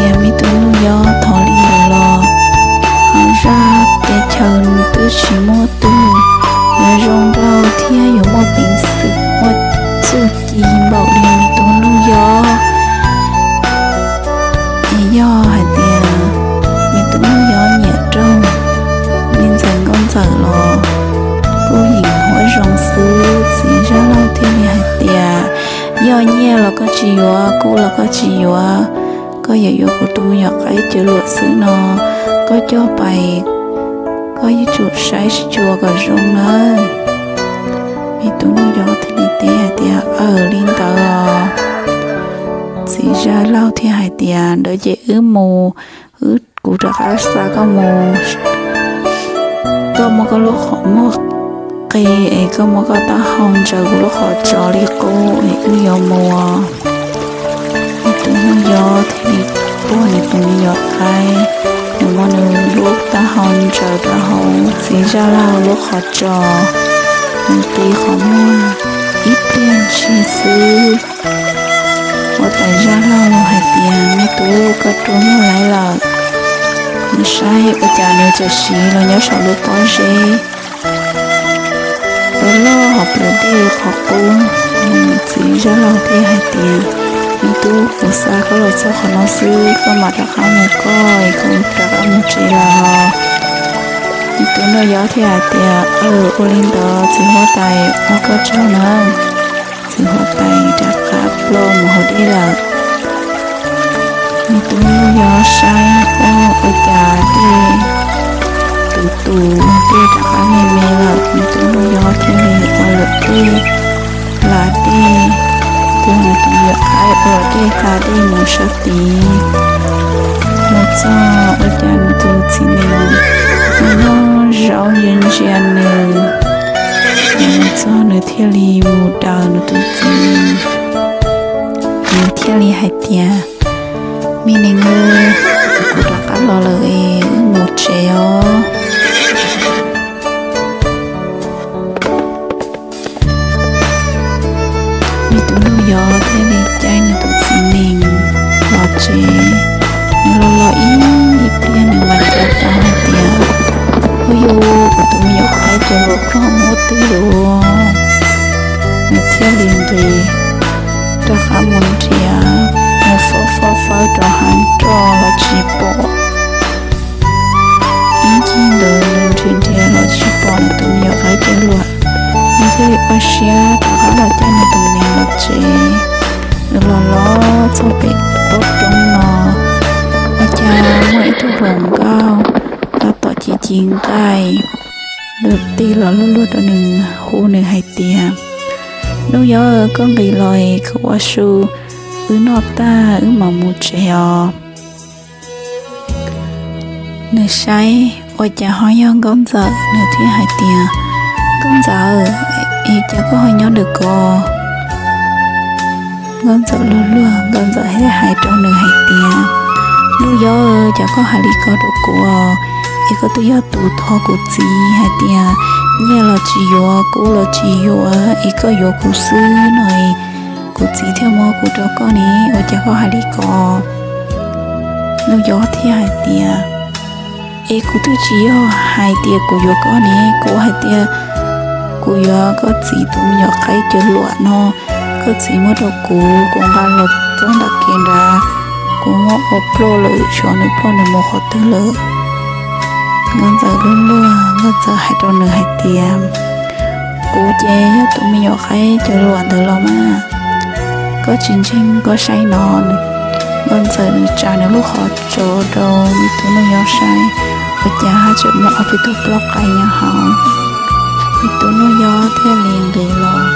tias me tub Nuj Yob, thov li ntawd los ho zaj teb chaws twb tsis muaj tug yuav zoo nraug thiab yuav muaj peev xwm muaj txuj ci npaum li me tub Nuj Yob. Es yog hais tias me tub Nuj Yob nyiam raug me ntxhais Nkauj Ntxawm los kuj yeem huab zoo xwb. Txiv Zaj Laug thiaj li hais tias, yog nyiaj los koj tsis yuav, kub los koj tsis yuav, koj yuav yuav kuv tus me nyuam qaib cawv luam xwb no, koj coj pais, koj yuav tsum saib tsis tshua kom zoo nawb. Me tub Nuj Yob thiaj li teb hais tias, aws, li ntawd os. Txiv Zaj Laug thiaj hais tias, ntawd ces wb mus, wb, kuv rov qab xa koj mus, koj muab koj lub qhov muag qi es koj muab koj taub hau ntsaws kuv lub qhov tsos li qub es wb yuav mus. Me tub Nuj Yob thiaj li puag nws tus me nyuam qaib, nws muab nws lub taub hau ntsaws rau hauv Txiv Zaj Laug lub qhov tsos, nws qi qhov muag ib pliag ntshis xwb. Huab tais Zaj Laug hais tias, me tub, koj rua muag laiv lawm. Nws saib ua cas nws txawm siv los nyob saum lub pob zeb loj loj hauv plawv dej qhov qub. Txiv Zaj Laug thiaj hais tias, me tub, kuv xa koj los txog qhov no xwb, koj mam rov qab mus koj es kuv rov qab mus tsev lawm. Me tub Nuj Yob thiaj hais tias, aws, ua li ntawd txiv huab tais, ua koj tsaug nawb. Txiv huab tais rov qab ploj mus hauv dej lawm. Me tub Nuj Yob saib, ua cas dej tus tus dej rov qab me me lawm. Me tub Nuj Yob thiaj li ua luam dej, hla dej, puag nws tus me nyuam qaib ua luam dej hla dej mus sab tid. Mus txog ua cas nws tus txiv nees noj zaub ntsia ntsia nws. Nws mus txog nws thiaj li mus daws nws tus txiv nees. Nws thiaj li hais tias, me nees, kuv rov qab los lawm es wb mus tsev os. Me tub Nuj Yob thiaj li caij nws tus txiv nees los tsev. Nws los los ib pliag nws mam rov tau hais tias, ua yus, kuv tus me nyuam qaib cawv luam ploj mus twg lawm. Nws thiaj li nqis rov qab mus nrhiav, mus fawb fawb fawb rau hav nroj los tsis pom. Ib ncig ntawd nws nrhiav nrhiav los tsis pom nws tus me nyuam qaib cawv luam. Nws thiaj li ua siab rov qab los caij nws tus nees los tsev. Nws los los txog pem toj roob no, ua cas muaj ib tug hluas nkauj tab tom ci ci nqaij, nws tig los luag luag rau nws, hu nws hais tias, Nuj Yob, koj nqis los es koj ua su, wb noj tag wb mam mus tsev os. Nws saib ua cas ho yog Nkauj Ntxawm, nws thiaj hais tias, Nkauj Ntxawm, es cas koj ho nyob ntawm ko? Nkauj Ntxawm luag luag, Nkauj Ntxawm thiaj hais rau nws hais tias, Nuj Yob, cas koj hais li ko rau kuv, es koj twb yog tus thov kuv txiv hais tias nyiaj los tsis yuav, kub los tsis yuav, es koj yuav kuv xwb no, kuv txiv thiaj muab kuv rau koj ne, ua cas koj hais li ko? Nuj Yob thiaj hais tias, es kuv twb tsis yog hais tias kuv yuav koj ne, kuv hais tias kuv yuav koj txiv tus me nyuam qaib cawv luam no, koj txiv muab rau kuv, kuv nqa los txog ntawm kev nrad, kuv muab ua ploj lawm, xyov nws ploj nws mus qhov twg lawm. Nkauj Ntxawm luag luag, Nkauj Ntxawm hais rau nws hais tias, kuv ces yog tus me nyuam qaib cawv luam ntawd los mas, koj tsis ntseeg koj saib no. Nkauj Ntxawm nws tsa nws lub qhov tsos rau me tub Nuj Yob saib, ua cas tseem muaj ob peb tug plaub qaib nyob hauv. Me tub Nuj Yob thiaj li nqis los,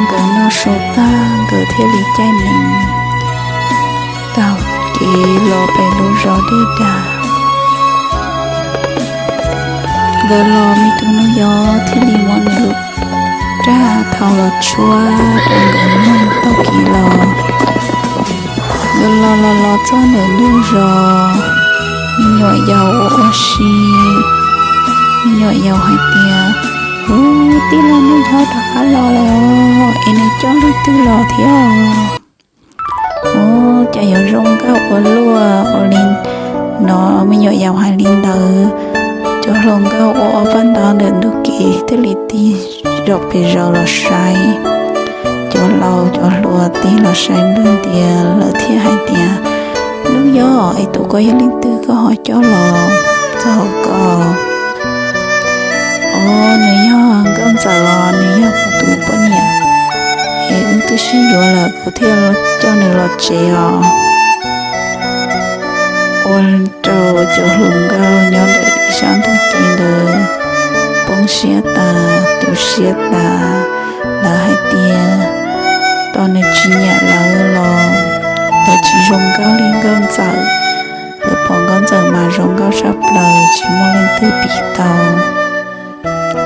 nkawd noj su tag nkawd thiaj li caij nees taug kev los pem lub zos dej dag. Nkawd los me tub Nuj Yob thiaj li muab nws lub raj thau los tshuab rau nkawd mloog taug kev los. Nkawd los los los txog ntawm ntug zos, me nyuam yaus ua ua si, me nyuam yaus hais tias, ub, tij laug Nuj Yob rov qab los lawm os, es nws coj leej twg los thiab? Ub, cas yuav zoo nkauj ua luaj ua li no. Me nyuam yaus hais li ntawd, cov hluas nkauj ua ob pab ntawd ntawm ntug kev thiaj li tig zaum pes zaws los saib. Cov laus cov hluas tig los saib nplawg ntias lawm thiaj hais tias, Hnub yog es tus koj yog leej twg koj ho coj los txog hauv ko? Os, nws yog nkauj ntxawm os, nws yog kuv tus poj niam es wb twb sib yuav lawm kuv thiaj coj nws los tsev os. Ua rau cov hluas nkauj nyob ntawm ib sab ntug kev ntawd poob siab tas tu siab tas. Lawv hais tias tos nws tsis nyiam lawv los lawv tsis zoo nkauj li nkauj ntxawm. Lawv pom nkauj ntxawm mas zoo nkauj sab plaws tsis muaj leej twg pim tau.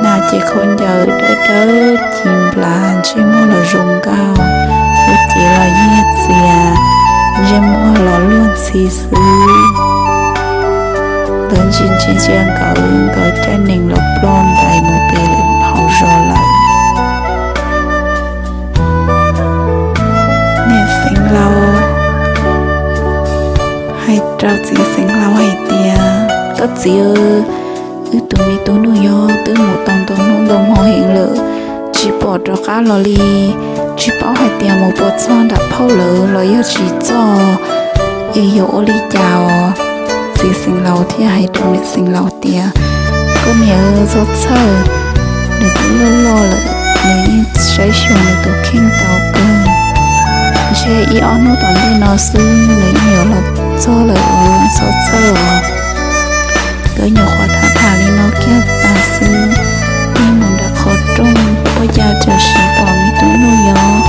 Nas ces khaub ncaws dawb dawb ci nplas, ntsej muag los zoo nkauj, lub cev los yiag txias, ntsej muag los luag ntxhi xwb. Lawv ntsia ntsia ntsia nkawd, nkawd caij nees los ploj ntais mus pem hauv zos lawm. Niam Xeev Laus hais rau txiv Xeev Laus hais tias, Koj txiv, wb tus me tub Nuj Yob twb mus tau ntau hnub ntau hmo heev lawm, tsis pom rov qab los li. Tsis paub hais tias mus puas txog nram phauj lawv los yog tsis txog, es yuav ua li cas os? Txiv Xeev Laus thiaj hais rau niam Xeev Laus tias, Koj niam, txhob txhawj, nws twb loj loj lawm, nws yeej saib xyuas nws tus kheej tau kawg. Ntshe ib ob hnub tom ntej no xwb nws yeej yuav los txog lawm os, txhob txhawj os. Nkawd nyuam qhuav tham tham li no kiag tas xwb, tig mus nram qhov rooj, ua cas tam sim pom me tub Nuj Yob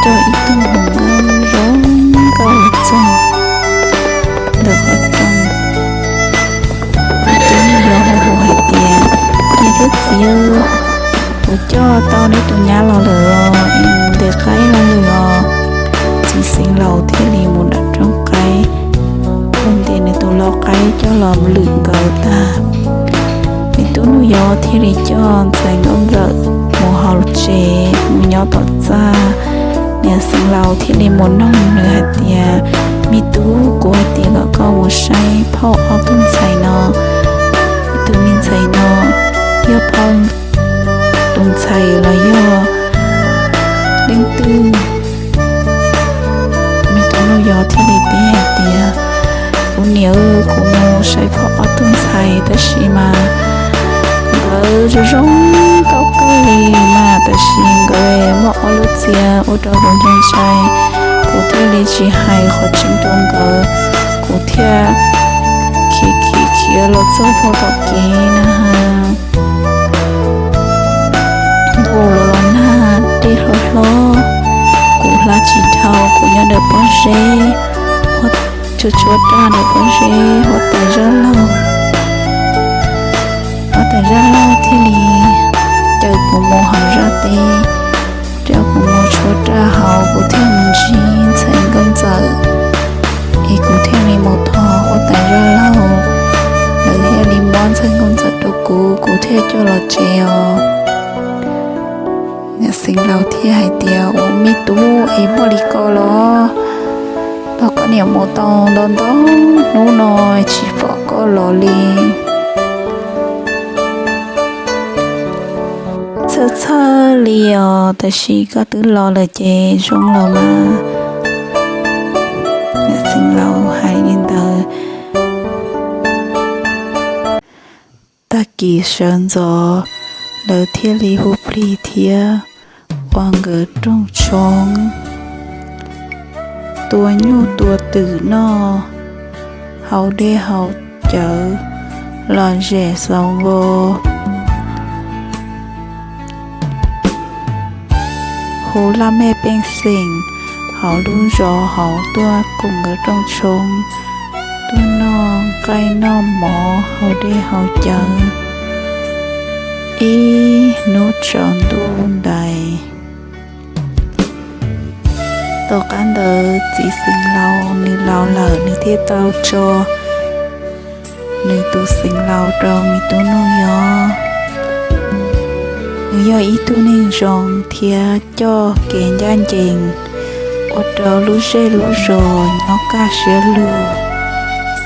coj ib tug hluas nkauj zoo nkauj los txog ntawm qhov rooj. Me tub Nuj Yob hu hu hais tias, Niam thiab txiv, kuv coj tau neb tus nyab los lawm os, es mus ntes qaib los lawm os. Txiv Xeev Laus thiaj li mus nram rooj qaib, mus ntes nws tus lau qaib coj los lwm nkawd tag. Me tub Nuj Yob thiaj li coj ntxhais nkauj ntxawm mus hauv tsev mus nyob tom txaj. Niam Xeev Laus thiaj li mus noog nws hais tias, Me tub, kuv hais tias kom koj mus saib phauj ob tug ntxhais no, tus me ntxhais no yog phauj tus ntxhais los yog leej twg? Me tub Nuj Yob thiaj li teb hais tias, Kuv niam, kuv mus saib phauj ob tug ntxhais tab sis mas nkawd zoo zoo nkauj kawg li mas, tab sis nkawd muaj ob lub txiv ua rau kuv ntshai ntshai, kuv thiaj li tsis hais qhov tseeb rau nkawd, kuv thiaj khiav khiav khiav los txog puag tom kev na. Ntuj los los nag, dej hlob hlob, kuv hla tsis dhau, kuv nyob ntawm pob zeb, tshuab tshuab raj ntawm pob zeb, huab tais zaj laug, huab tais zaj laug thiaj li caw kuv mus hauv zaj teb, caw kuv mus tshuab raj hauv, kuv thiaj mus ntsib ntxhais nkauj ntxawm, es kuv thiaj li mus thov huab tais zaj laug, lawv thiaj li muab ntxhais nkauj ntxawm rau kuv, kuv thiaj coj los tsev os. Niam Xeev Laus thiaj hais tias, Ua me tub, es muaj li ko los? Los koj niam mus tau ntau ntau hnub no tsis pom koj los li. Txhawj txhawj li os, tab sis koj twb los lawm ces zoo los mas. Niam Xeev Laus hais li ntawd. Tag kis sawv ntxov, lawv thiaj li hu plig thiab ua nkawd rooj tshoob, tua nyuj tua twm noj, haus dej haus cawv, lom zem xauv npo, hu laj mej pej xeem hauv lub zos hauv tuaj koom nkawd rooj tshoob, tuaj noj nqaij noj mov haus dej haus cawv ib hnub tsaus ntuj ntais. Tom qab ntawd txiv Xeev Laus nws laus lawm, nws thiaj tau tso nws tus Xeev Laus rau me tub Nuj Yob. Nws yog ib tug neeg zoo thiab coj kev ncaj ncees, ua rau lub zej lub zos nyob kaj siab lug,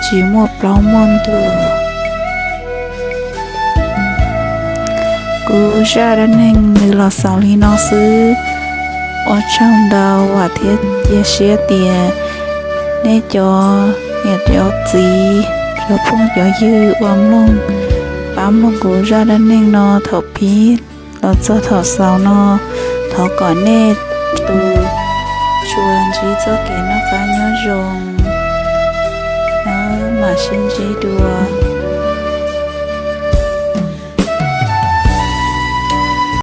tsis muaj plaub muaj ntug. Kuv zaj dab neeg nws los xaus li no xwb. Ua tsaug ntau vam thiab cia siab tias nej cov niam cov txiv, cov phooj cov ywg uas mloog, pab mloog kuv zaj dab neeg no thaum pib los txog thaum xaus no, thov kom nej tus tsuas ntsib txoj kev noj qab nyob zoo. Nyob mam sib ntsib dua.